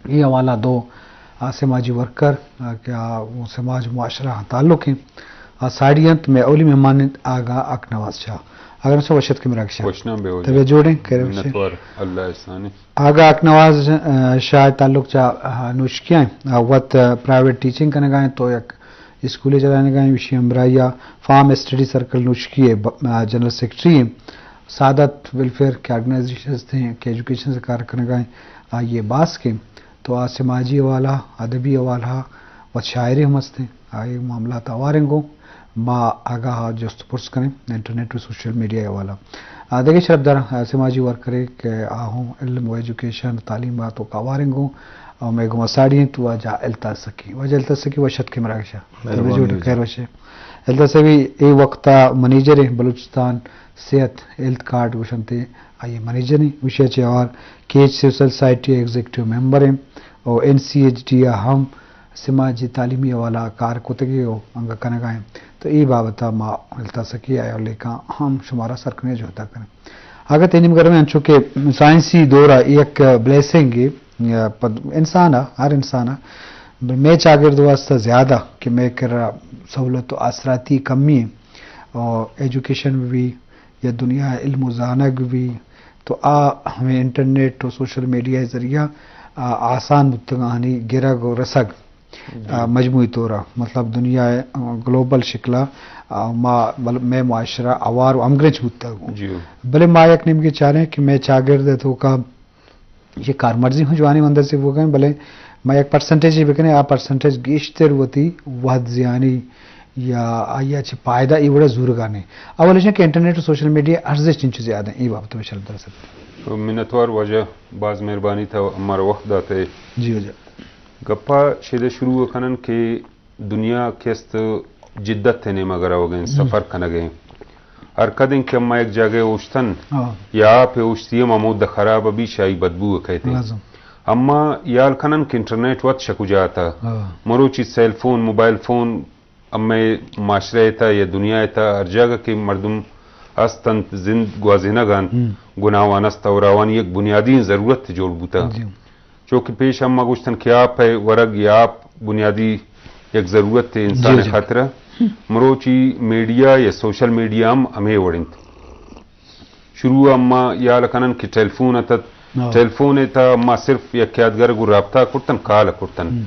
اے حوالہ دو آ سماجی ورکر، آ، کہ آ سماج معاشرہ تعلق ہیں، آ ساڑی انت، میں اولی مہمان انت آگا اک نواز شاہ۔ اگر اسے وشت کے مراک شاہ۔ وشنا بے وجہ۔ تبے جوڑیں، کرے وشے۔ منتوار، اللہ احسانی۔ آگا اک نواز، آ، شاہ تعلق چا، آ، نوشکیاں، آ، وت، آ، پرائیویٹ ٹیچنگ کنگا ہیں تو یک اسکولے چلائینگا ہیں، وشی ہمراہی آ فارم اسٹڈی سرکل نوشکی ہے، ب-، آ، جنرل سیکرٹری ہیں۔ سعادت ویلفیئر کے آرگنائزیشنز تھے کہ ایجوکیشن سے کار کنگا ہیں، آ، یہ باس کے تو آ سماجی حوالہ، ادبی حوالہ و شاعری ہم ہستے۔ آ، یہ معاملات آواریں گو ما آگاہ جست پرس کریں انٹرنیٹ و سوشل میڈیا حوالہ۔ آ، دگہ شرف دار، آ، سماجی ورکرے کہ آ ہوں علم و ایجوکیشن، تعلیمات و آواریں گو اور میں گو ساڑی ہیں تو واجہ التاسکی، واجہ التاسکی وشت کے مراگشا۔ مہربانی تبے جوڑ واجہ۔ خیر وشے۔ التاسکی اے وقتا منیجر ہیں بلوچستان صحت ہیلتھ کارڈ گوشنتے، آئی منیجر ہیں، گوشی چہ اوار کیچ سول سوسائٹی ایگزیکٹو ممبر ہیں اور این سی ایچ ڈی ہم سماجی تعلیمی حوالہ کار کتگی و انگا کنگا ہیں۔ تو اے بابتا ما التاسکی آیا لیکن ہم شمارا سرکنے جوتا کریں۔ اگر تینیم گرمیں انچو کہ سائنسی دورا یک بلیسنگ ہے، یا پد-، انسان ء، ہر انسان ء، بل مئے چاگرد واسطہ زیادہ کہ مئے کرا سہولت و آسراتی کمی ہیں، اور ایجوکیشن بھی یا دنیا علم و زانگ بھی، تو آ ہمیں انٹرنیٹ و سوشل میڈیا ذریعہ، آ، آسان بوتگانی گرگ و رسگ، جی۔ آ، مجموعی طور ء، مطلب دنیا ء، آ، گلوبل شکل ء، آ، ما، بل-، مئے معاشرہ اوار و ہمگرنچ بوتگ۔ جی۔ بلے ما یک نیمگے چاریں کہ مئے چاگرد ء توکا یہ کارمرزی ہوں جوانی مندر سے بوگا ہیں، بلے ما یک پرسنٹیج بکنیں، آ پرسنٹیج گیشتر وتی وحد زیانی یا آیا چہ فائدہ ای وڑا زورگانے۔ اول ایشاں کہ انٹرنیٹ و سوشل میڈیا ارزش چنچو زیادہ ہیں، ای بابت میں شرط درست۔ منتوار واجہ، باز مہربانی تھا ہمارا وقت داتے۔ جی واجہ۔ گپا شیدہ شروع کنن کہ دنیا کہ است جدت ء نیمگ ء روگ ء انت، ہم۔ سفر کنگ ء انت۔ ہر کدیں کہ ما یک جاگہ ء اوشتن ہاں۔ یا آپ ء اوشتی ہم ہمود ء خراب ء بی شاہی بدبو ء کئیت۔ لازم۔ اما یال کنن کہ انٹرنیٹ وت شکجا ات ء ہاں۔ مروچی سیل فون، موبائل فون، امئے معاشرہ ء تہ یا دنیا ء تہ ہر جاگہ کہ مردم است انت، زند گوازینگ ء انت، ہم۔ گناہوان است اور آوانی یک بنیادی ضرورت جوڑ بوتگ۔ جی۔ چو کہ پیش ہم ما گوشتن کہ آپ ء ورگ یا آپ بنیادی یک ضرورت ہے انسان جی، جی۔ خاطر۔ مروچی میڈیا یا سوشل میڈیا ہم ہمے وڑ انت۔ شروع ء ما یال کنن کہ ٹیلیفون اتت۔ ہاں۔ ٹیلیفون ء تہ ما صرف یک یادگار گوں رابطہ کرتن، کال کرتن۔ ہم۔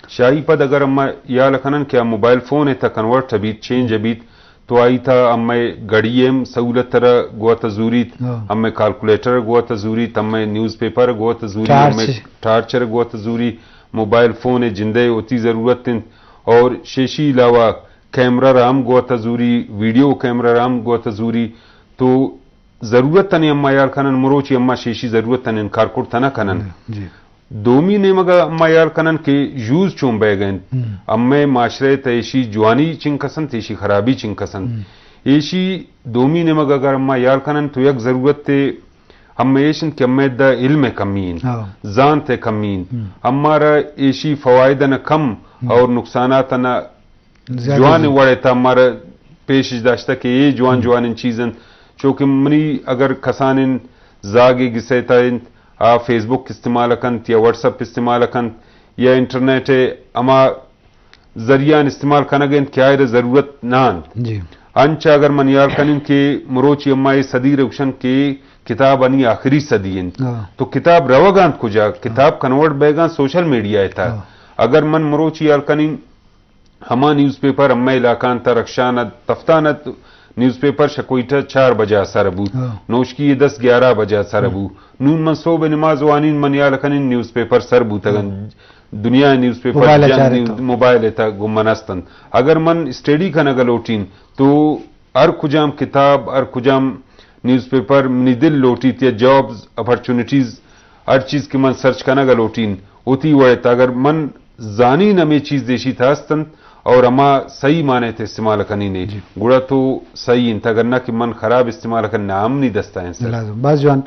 شاہی پد اگر ما یال کنن کہ آ موبائل فون ء تہ کنورٹ بیت، چینج بیت، تو آئی تہ امئے گھڑی ء ہم سہولت را گوات زوریت، ہاں۔ امئے کیلکولیٹر گوات زوریت، امئے نیوز پیپر گوات زوریت، ٹارچ۔ امئے ٹارچر گوات زوری، موبائل فون ء جندے وتی ضرورت انت۔ اور شیشی علاوہ کیمرہ را ہم گوات زوری، ویڈیو کیمرہ را ہم گوات زوری۔ تو ضرورت ء اما یال کنن، مروچی اما شیشی ضرورت ء انکار کرت نہ کنن۔ جی۔ دومی نیمگ ء اما یال کنن کہ یوز چون بیگ انت۔ ہم۔ امئے معاشرہ ء تہ ایشی جوانی چنکس انت، ایشی خرابی چنکس انت۔ ہم۔ ایشی دومی نیمگ اگر اما یال کنن تو یک ضرورت ء ہم ایش انت کہ امئے دا علم ء کمی انت، ہاں۔ زانت ء کمی انت۔ ہم۔ امارا ایشی فوائد نہ کم ہم۔ اور نقصانات نہ زیادہ جوان زی۔ وڑ ء تہ مارا پیش داشتہ کہ اے جوان ہم۔ جوان چیز انت۔ چو کہ منی اگر کسان انت، زاگ ء گسے تہ انت، آ فیس بک استعمال کنت یا واٹس اپ استعمال کنت یا انٹرنیٹ ء ہما ذریعہ استعمال کنگ انت کہ آئرا ضرورت نہ انت۔ جی۔ انچ اگر من یال کنین کہ مروچی اما اے صدی رکشن کہ کتاب انی آخری صدی انت۔ ہاں۔ تو کتاب روگ انت کجا؟ کتاب کنورٹ بیگان سوشل میڈیا ء تہ۔ ہاں۔ اگر من مروچی یال کنین ہما نیوز پیپر ہمے علاقان تہ رکشان ات، تفتان ات، نیوز پیپر شہ کوئٹہ چار بجہ سر بوت، ہاں۔ نوشکی دس گیارہ بجہ سر ہاں۔ بو۔ نون من صوب نماز وانین من یال کنین نیوز پیپر سر بوتگن۔ ہاں۔ دنیا نیوز پیپر موبائل جن چارے نیوز تو۔ موبائل تہ گمن استن۔ اگر من اسٹڈی کنگ لوٹین تو ہر کجام کتاب، ہر کجام نیوز پیپر منی دل لوٹیت یا جابز، اپرچونیٹیز، ہر چیز کہ من سرچ کنگ لوٹین، وتی وڑ ات۔ اگر من زانین ہمے چیز دیشی تہ ہست انت اور ہما صحیح معنی تے استعمال کنین، جی۔ گڑا تو صحیح انت، اگر نہ کہ من خراب استعمال کن نہ ہم نی دستا انت سر۔ لازم۔ باز جوان۔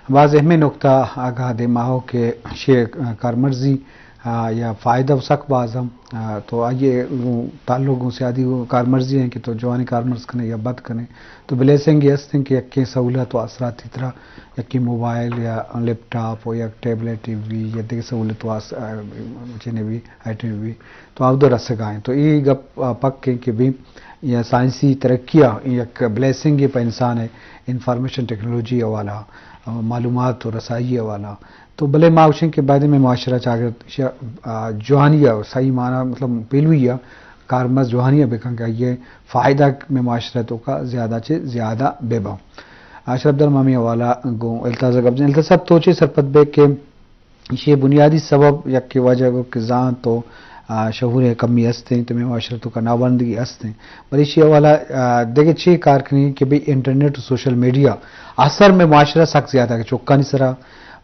باز اہمیں نکتہ آگاہ دیما ہو کہ شے کارمرزی، آ، یا فائدہ و سک باز ہم، آ، تو آئیے گوں تعلق گوں سیادی و کارمرزی ہیں کہ تو جوانی کارمرز کنے یا بد کنے، تو بلیسنگ یہ ہستیں کہ یکیں سہولت و آسراتی ترا یکیں موبائل یا لیپ ٹاپ و یک ٹیبلٹ بھی یا دیگہ سہولت و آس-، آ، چنے بھی، آئٹم بھی تو آودو رسگا ہیں۔ تو ای گپ، آ، پک ہیں کہ بھی یا سائنسی ترقی آ یک بلیسنگ پہ انسان ہے، انفارمیشن ٹیکنالوجی حوالہ، آ، معلومات و رسائی حوالہ۔ تو بلے ما گوشیں کہ باید میں معاشرہ چاگرد ش-، آ، جوانی آ صحیح معنی مطلب پیلوی آ کارمرز جوانی آ بکن کہ یہ فائدہ میں معاشرہ تو کا زیادہ چے زیادہ بے با۔ اشرف در مامی حوالہ گوں التاز گپ جن۔ التاز صاحب تو چے سرپد بے کہ ایشی بنیادی سبب یک وجہ گو کہ زانت و، آ، شعور کمی ہستیں، تو میں معاشرہ تو کا ناورندگی ہستیں۔ بلے ایشی حوالہ، آ، دیگہ چی کار کنی کہ بھئی انٹرنیٹ و سوشل میڈیا اثر میں معاشرہ سک زیادہ کہ چکانی سرا،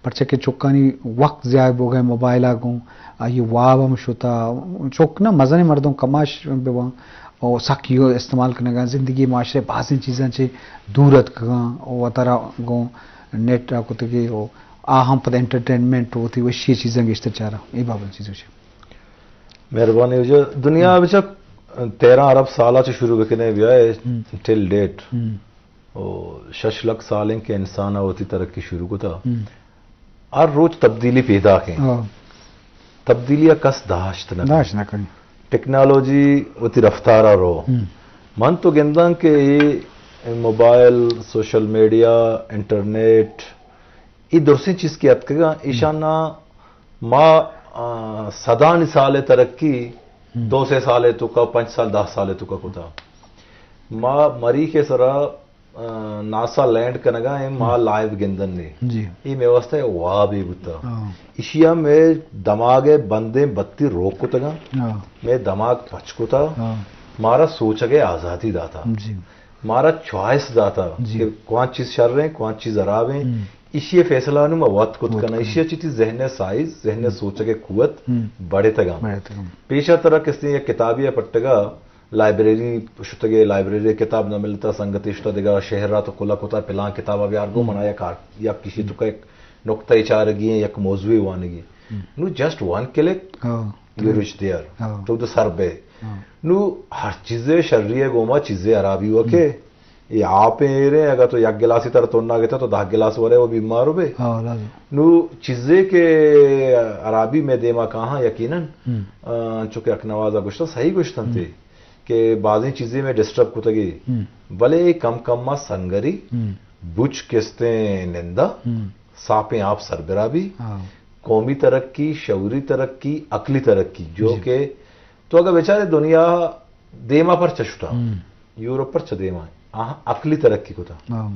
پرچہ کہ چکانی وقت ضائع بو گئے موبائل آ گوں، آ، یہ واب ہم شتا، چک نہ مزن مردم کماش بباں، او سک یو استعمال کنگا، زندگی معاشرے بازیں چیزاں چے دور اتکگاں، او وتارا گوں نیٹ آ کتگی، او آ ہم پد انٹرٹینمنٹ وتی وشی چیزاں گیشتر چارا۔ اے بابت چیز وشی۔ مہربانی ہو جا۔ دنیا ہم۔ بچا تیرہ ارب سالا چے شروع بکنے بیائے ہم۔ ٹل ڈیٹ۔ ہم۔ او شش لکھ سال ہیں کہ انسان وتی ترقی شروع کتا۔ ہم۔ ہر روچ تبدیلی پیداک ہیں۔ ہاں۔ تبدیلی ء کس داشت نہ کنت۔ داشت نہ کنت۔ ٹیکنالوجی وتی رفتار ء رو۔ ہم۔ من تو گنداں کہ اے موبائل، سوشل میڈیا، انٹرنیٹ، اے درسیں چیز کہ اتکگاں، ہم۔ ایشانا ما، آ، صدانی سال ترقی ہم۔ دو سے سال تو کا، پنچ سال، دہ سال تو کا کتا۔ ما مریخ سرا آ، ناسا لینڈ کنگا ایں، ما ہم۔ لائیو گندن نے۔ جی۔ اے مئے واسطہ وابے بوتا۔ ہاں۔ ایشی ء مئے دماغ ء بندیں بتی روک کتگاں۔ ہاں۔ مئے دماغ پچ کتا۔ ہاں۔ مارا سوچگ ء آزادی داتا۔ جی۔ مارا چوائس داتا جی۔ کہ کوان چیز شر ہیں، کوان چیز حراب ہیں۔ ہم۔ ایشی ء فیصلہ نوں ما وت کت وت کناں۔ کناں۔ ایشی ء چی تھی ذہن ء سائز، ذہن ء ہم۔ سوچگ ء قوت ہم۔ بڑھتگاں۔ بڑھتگاں۔ پیشا ترا کسے یک کتابے ء پٹگا، لائبریری شتگے، لائبریری کتاب نہ ملتا، سنگتے شتا دگہ شہر را تو کلا کتا، پلان کتاب بیار گو، ہم۔ منا یک آر-، یک کسی ہم۔ تو کا یک نقطہ چارگی ہیں، یک موضوع وانگی۔ ہم۔ نو جسٹ ون کلک، ہاں۔ یو ریچ دیئر۔ ہاں۔ تو تو سر بے۔ ہاں۔ نو ہر چیزے شری ہے گوما، چیزے حرابی ہوا ہم۔ کہ یہ آپ ایرے، اگر تو یک گلاسی تر تو نہ گتا تو دہ گلاس ورے وہ بیمار ہو بے۔ ہاں، لازم۔ نو چیزے کہ حرابی میں دیما کہاں یقیناً، ہم۔ آ، چونکہ اکنواز گشتا صحیح گشتن ہم۔ تھے۔ کہ بازیں چیزے میں ڈسٹرب کتگی، ہم۔ بلے کم کم ما سنگری، ہم۔ بچ کستیں نندا، ہم۔ ساپیں آپ سربرا بی، ہاں۔ قومی ترقی، شعوری ترقی، عقلی ترقی، جو جی۔ کہ تو اگر بیچارے دنیا دیما پر چشتا، ہم۔ یورپ پر چ دیما، آہاں عقلی ترقی کتا۔ ہاں۔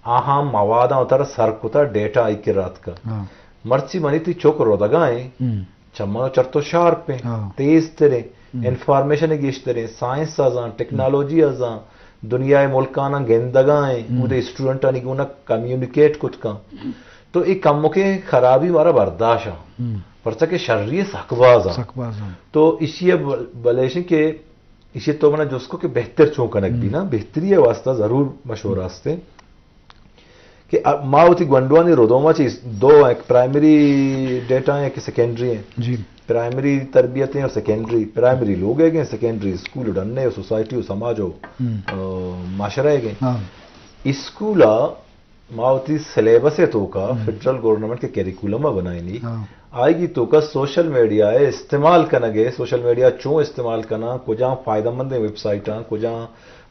آہاں مواداں اتر سر کتا، ڈیٹا آئی کے رات کا۔ ہاں۔ مرچی منی تی چوک رودگا ہیں، ہم۔ چمن و چرت و شارپ ہیں، ہاں۔ تیز تریں، ہم۔ انفارمیشن گیشتریں، سائنس ازاں، ہم۔ ٹیکنالوجی ازاں، دنیا ملکاناں گندگا ہیں، ہم۔ اودے اسٹوڈنٹانی گونا کمیونیکیٹ کت کن۔ تو اے کمکیں خرابی مارا برداشت ہیں۔ ہم۔ پرچہ کہ شری سک باز ہیں۔ سک باز ہیں۔ تو اسی اب بلیشن کہ اسی تو منا جس کو کہ بہتر چون کنگ بی ہم۔ نا، بہتری واسطہ ضرور مشورہ ہستے۔ کہ ا-، ما وتی گونڈوانی ردوما چی دو ہیں، ایک پرائمری ڈیٹا ہیں، ایک سیکنڈری ہیں۔ جی۔ پرائمری تربیت ہیں اور سیکنڈری، پرائمری لوگ ہیں، سیکنڈری اسکول ڈن ہے، سوسائٹی و سماج و، ہم۔ آ، معاشرہ ہیں۔ ہاں۔ اسکول آ ما وتی سلیبس توکا ہم۔ فیڈرل گورنمنٹ کے کریکولم بنائینی۔ ہاں۔ آئی گی توکا سوشل میڈیا ہے استعمال کنگے، سوشل میڈیا چون استعمال کنا، کجا فائدہ مند ہیں ویب سائٹاں، کجا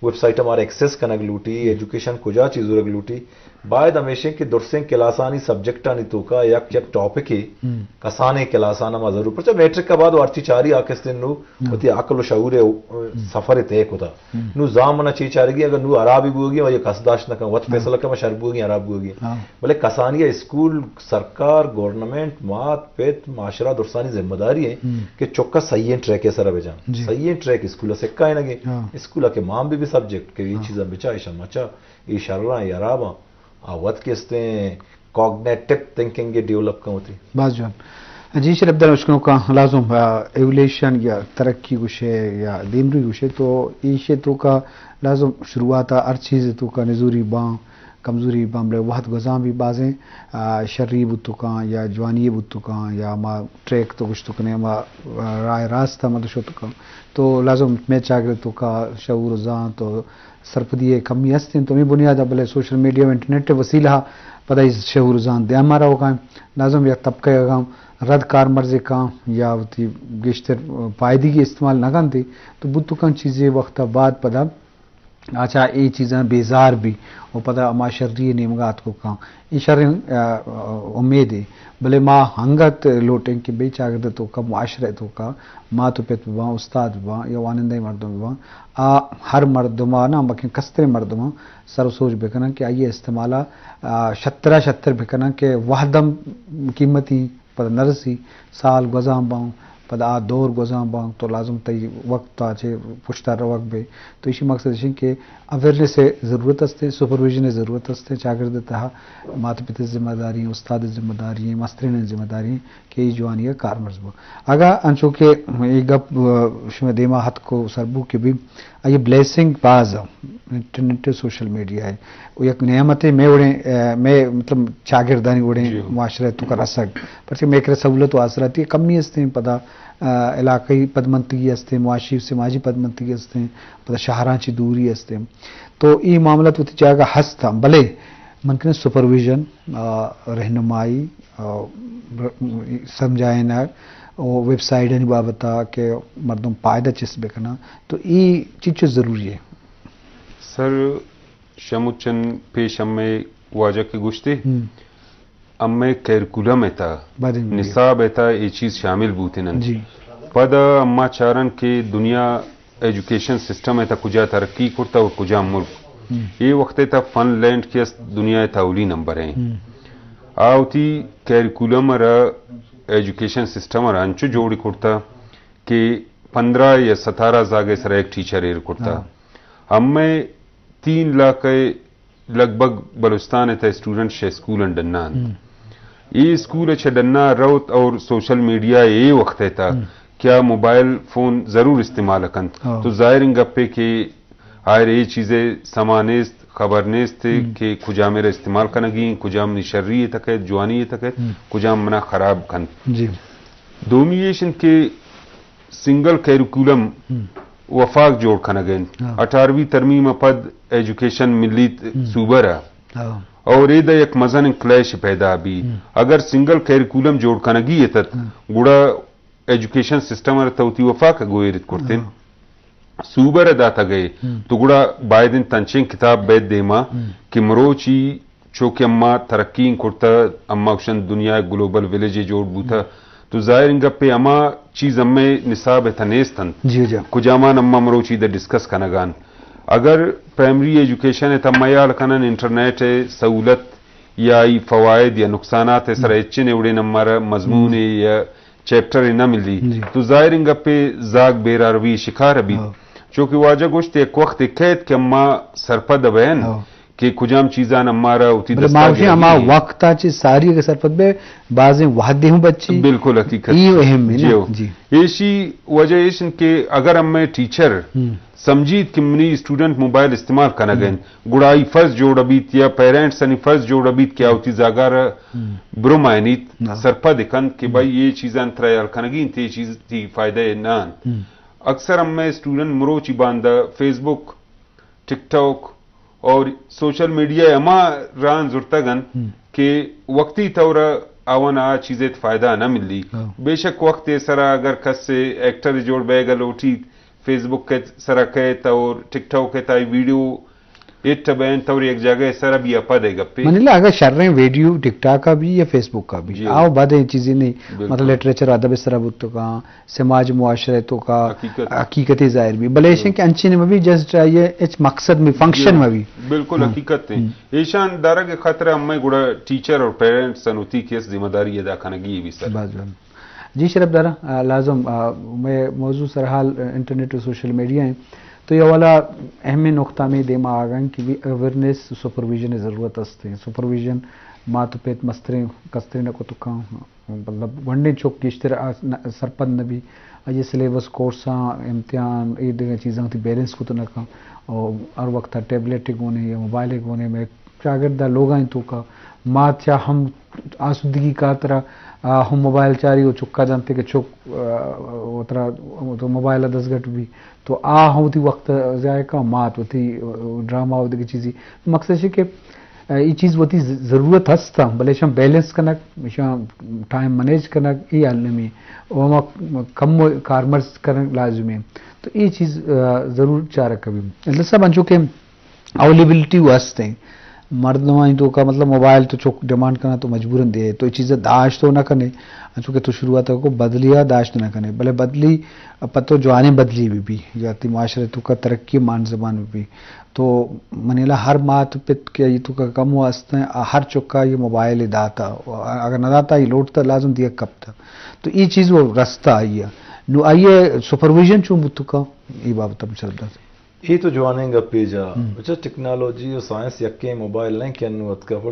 ویب سائٹ ہمارا ایکسس کنگ لوٹی، ہم۔ ایجوکیشن کجا چیز زورگ لوٹی، باید ہمیشہ کہ درسیں کلاسانی سبجیکٹانی توکا یک یک ٹاپکے ہم۔ کسانیں کلاسانا ما ضرور، پرچہ میٹرک کا بعد و ہرچی چاری آ کستیں نو ہم۔ وتی عقل و شعور ہم۔ سفر طے کتا۔ ہم۔ نو زامنا چی چارگی اگر نو حرابی بوگی و یا کس داشت نہ کن، وت ہم۔ فیصلہ کن شر بوگی حراب بوگی۔ ہاں۔ بلے کسانی اسکول، سرکار، گورنمنٹ، مات، پت، معاشرہ درسانی ذمہ داری ہیں ہم۔ کہ چکا صحیح ٹریک سر بجان۔ جی۔ صحیح ٹریک اسکول سکھائیں نگے۔ ہاں۔ اسکول کے مان بھی، بھی سبجیکٹ کہ یہ ہاں۔ چیزاں بچا، ایشاں مچا۔ اے شراں یا حراباں، آ وت کہ استیں کوگنیٹو تھنکنگ ڈیولپ کن وتی۔ باز جوان۔ جی شر عبداللہ مشکنوکاں لازم، آ، ایولیشن یا ترقی گوشے یا دیمروی گوشے تو ایشے توکا لازم شروعات آ ہر چیز توکا نزوری باں، کمزوری باں، بلے وہد گوزاں بھی بازیں، آ، شری بوت کاں یا جوانی بوت کاں یا ما ٹریک تو گشت کنے، ما، آ، راہ راست ما تو شت کاں۔ تو لازم مئے چاگرد توکا شعور زانت و سرپدی ءِ کمی ہستیں، تو ہمے بنیاد ءَ بلے سوشل میڈیا و انٹرنیٹ ءِ وسیلہ ءَ پدا اے شعور زانت دیما روگ ءَ ایں۔ لازم یک طبقہ اگاں رد کارمرز کاں یا وتی گیشتر پائدگی استعمال نہ کنت، تو بوت کاں چیزے وقت ءَ بعد پدا آ چہ اے چیزاں بیزار بی و پدا ہما شری ءِ نیمگ ءَ اتک کاں۔ اے شریں، آ، امیدے۔ بلے ما ہنگت لوٹیں کہ بھئی چاگرد ءِ توکا، معاشرہ ءِ توکا مات و پت بباں، استاد بباں یا وانندہ مردم بباں، آ ہر مردم ءَ نہ، بلکیں کستریں مردم ءَ سر و سوج بکناں کہ آئی ءِ استعمال ءَ، آ، شتر ءَ شتر بکناں کہ وہد ہم قیمتی پدا نرسی، سال گوزان باں، پدا آ دور گوزان باں، تو لازم تئی وقت ءَ چہ پشت ءَ روگ بے۔ تو ایشی مقصد ایش کہ اویئرنس ءِ ضرورت ہستیں، سپرویژن ءِ ضرورت ہستیں، چاگرد ءِ تہا مات پت ءِ ذمہ داری، استاد ءِ ذمہ داری، مسترین ءِ ذمہ داری کہ اے جوانی ءَ کارمرز بو۔ اگاں انچو کہ اے گپ، آ، شمئے دیما اتک و سر بو کہ بی آئی بلیسنگ باز ءَ انٹرنیٹ ءُ سوشل میڈیا ءِ۔ و یک نعمتے مئے وڑیں، آ، مئے مطلب چاگردانی وڑیں جی۔ معاشرہ ءِ توکا رسگ۔ پرچہ مئے کرا سہولت و آسراتی کمی ہستیں، پدا، آ، علاقائی پدمنتگی ہستیں، معاشی و سماجی پدمنتگی ہستیں، پدا شہراں چی دوری ہستیں۔ تو اے معاملات وتی جاگہ ہستاں، بلے من کنیں سپرویژن، آ، رہنمائی، آ، ر-، سمجھائینگ و ویب سائٹانی بابت ءَ کہ مردم پائدہ چست بکناں، تو اے چیز چو ضروری ہے؟ سر، شمو چن پیش ہمے واجہ کہ گوشتے، ہم۔ ہمے کیریکولم ءِ تہا، بلے، جی۔ نصاب ءِ تہا اے چیز شامل بوتین انت۔ جی۔ پدا ہما چارن کہ دنیا ایجوکیشن سسٹم ءِ تہا کجا ترقی کرتا و کجا ملک۔ ہم۔ اے وقت ءِ تہا فن لینڈ کہ است دنیا ءِ تہا اولی نمبر ءَ۔ ہم۔ آ وتی کیریکولم ءَ را، ایجوکیشن سسٹم ءَ را انچو جوڑ کرتا کہ پندرہ یا ستارہ زاگ ءِ سرا یک ٹیچر ایر کرتا۔ ہاں۔ ہمے تین لاکھ ءِ لگ بھگ بلوچستان ءِ تہ اسٹوڈنٹ شہ اسکول ءَ ڈنا انت۔ ہم۔ اے اسکول ءَ چہ ڈنا روت اور سوشل میڈیا ءِ اے وقت ءِ تہ ہم۔ کیا موبائل فون ضرور استعمال کنت۔ ہاں۔ تو ظاہر ان گپے کہ آئر اے چیزے سما نیست، خبر نیست ہم۔ کہ کجام ءَ را استعمال کنگی، کجام نی شری ءِ تہ کیت، جوانی ءِ تہ کیت، ہم۔ کجام منا خراب کنت۔ جی۔ دومی ایش انت کہ سنگل کیریکولم ہم۔ وفاق جوڑ کنگ ءَ انت۔ ہاں۔ اٹھارہویں ترمیم ءَ پد ایجوکیشن ملی ہم۔ صوبہ را۔ ہاں۔ اور ایدا یک مزن کلیش پیدا بی۔ ہم۔ اگر سنگل کیریکولم جوڑ کنگی اتت، ہم۔ گڑا ایجوکیشن سسٹم ءَ را تو وتی وفاق ءَ گوں ایر ات کرتین۔ ہاں۔ صوبہ ءَ را داتگ ئے، ہم۔ تو گڑا باید انت انچیں کتاب بیت دیما ہم۔ کہ مروچی چو کہ اما ترقی کرتہ، اما گوشن دنیا ءِ گلوبل ویلیج جوڑ بوتہ، ہم۔ تو ظاہر ان گپے ہما چیز ہمے نصاب ءِ تہ نیست انت۔ جی، جی۔ کجامان اما مروچی دہ ڈسکس کنگان۔ اگر پرائمری ایجوکیشن ءِ تہ ہما حیال کنن انٹرنیٹ ءِ سہولت یا ای فوائد یا نقصانات ءِ سرا ہم۔ ہچن وڑین ہمارا مضمون ہم۔ یا چیپٹر نہ ملی، جی۔ تو ظاہر ان گپے زاگ بیراروی شکار بیت۔ ہاں۔ چونکہ واجہ گوشت یک وقت کیت کہ اما سرپد بین ہاں۔ کہ کجام چیزان ہمارا وتی بلے دستا ما گوشیں ہما گرگی۔ وقت ءَ چہ ساری اگر سرپد بے، بازیں وہدے ہوں بچی۔ بالکل حقیقت۔ ای اہم ہے نا؟ جی ہو۔ جی۔ ایشی وجہ ایش انت کہ اگر ہمیں ٹیچر ہم۔ سمجھیت کہ منی اسٹوڈنٹ موبائل استعمال کنگ ہم۔ انت، گڑا آئی فرض جوڑ بیت یا پیرنٹس آنی فرض جوڑ بیت کہ آ وتی زاگار ہم۔ برمائنیت، ہاں۔ سرپد کنت کہ ہم۔ بھائی اے چیزان ترا حیال کنگی انت، اے چیز تی فائدہ نہ انت۔ ہم۔ اکثر ہمیں اسٹوڈنٹ مروچی باندا فیس بک، ٹک ٹاک اور سوشل میڈیا ہما ران زرتگ انت ہم۔ کہ وقتی طور آوان آ چیزے فائدہ نہ ملی۔ ہاں۔ بے شک وقت سرا اگر کس ایکٹر جوڑ بیگ لوٹیت، فیس بک ءِ سرا کئیت اور ٹک ٹاک ءِ تہا ویڈیو ہٹ بینت اور یک جاگہ ءِ سرا بی اپا دے گپے۔ منی لا اگر شریں ویڈیو ٹک ٹاک ءَ بی یا فیس بک ءَ بی، جی۔ آؤ بعد اے چیزیں نہیں، بالکل۔ مطلب لٹریچر ادب ءِ سرا بوت کاں، سماج معاشرہ ءِ توکا حقیقت۔ حقیقت ظاہر بی۔ بلے ایشیں کہ انچیں مہ بی جسٹ آئی ءِ ہچ مقصد مہ بی، فنکشن جی۔ مہ بی۔ بالکل ہاں۔ حقیقت ہے۔ ہم۔ ایشان دارگ ءِ خاطر ہمیں گڑا ٹیچر اور پیرنٹس انوتی کیس ذمہ داری ادا کنگی بی سر۔ بس، بس۔ جی شرف دارا، آ، لازم، آ، مئے موضوع سرحال، آ، انٹرنیٹ و سوشل میڈیا ہیں۔ تو یہ والا اہم نقطہ میں دیما آگا کہ بھی اویئرنس، سپرویژن ضرورت است ہیں۔ سپرویژن مات و پت مستریں کستریں نہ کتکاں، مطلب گونڈیں چک گیشتر آ، نہ، سرپد نہ بی۔ آئی سلیبس کورساں، امتحان، اے دیگہ چیزاں تی بیلنس کت نہ کن۔ اور ہر وقت ٹیبلٹ گونے یا موبائل گونے میں چاگرد ءَ لوگانی توکا مات چا ہم آسودگی خاطرا، آ، ہم موبائل چاری و چکا جانتے کہ چک، آ، وترا تو موبائل ءَ دزگٹ بی، تو آ ہم وتی وقت ضائع کا، مات وتی، آ، ڈرامہ و دگہ چیزی۔ مقصد چی کہ، آ، ای چیز وتی ض-، ضرورت ہستا، بلے اشاں بیلنس کنگ، اشاں ٹائم مینیج کنگ، ای المی، و ہما کم و کارمرز کنگ لازمی۔ تو ای چیز، آ، ضرور چارگ کبی۔ اللہ صاحب، انچو کہ اویلیبلٹی و ہست ہیں۔ مردمانی توکا مطلب موبائل تو چک ڈیمانڈ کنا تو مجبوراً دے، تو یہ چیزیں داشت تو نہ کنے، انچو کہ تو شروعات کو بدلی آ داشت نہ کنے، بلے بدلی پتو جوانیں بدلی بھی بھی، یا تی معاشرے توکا ترقی مان زمان بھی بھی۔ تو منیلا ہر مات پت کہ یہ توکا کم و ہست ہیں، آ ہر چکا یہ موبائل داتا، اگر نہ داتا یہ لوٹتا لازم دیا کپتا۔ تو یہ چیز وہ رستہ آئی ہے۔ نو آئیے سپرویژن چون بوتکا، یہ بابت ہم شرط داتا۔ اے تو جوانیں گپے جا۔ ہم۔ بچا ٹیکنالوجی و سائنس یکیں موبائل نہ کہ انو اتکا، پر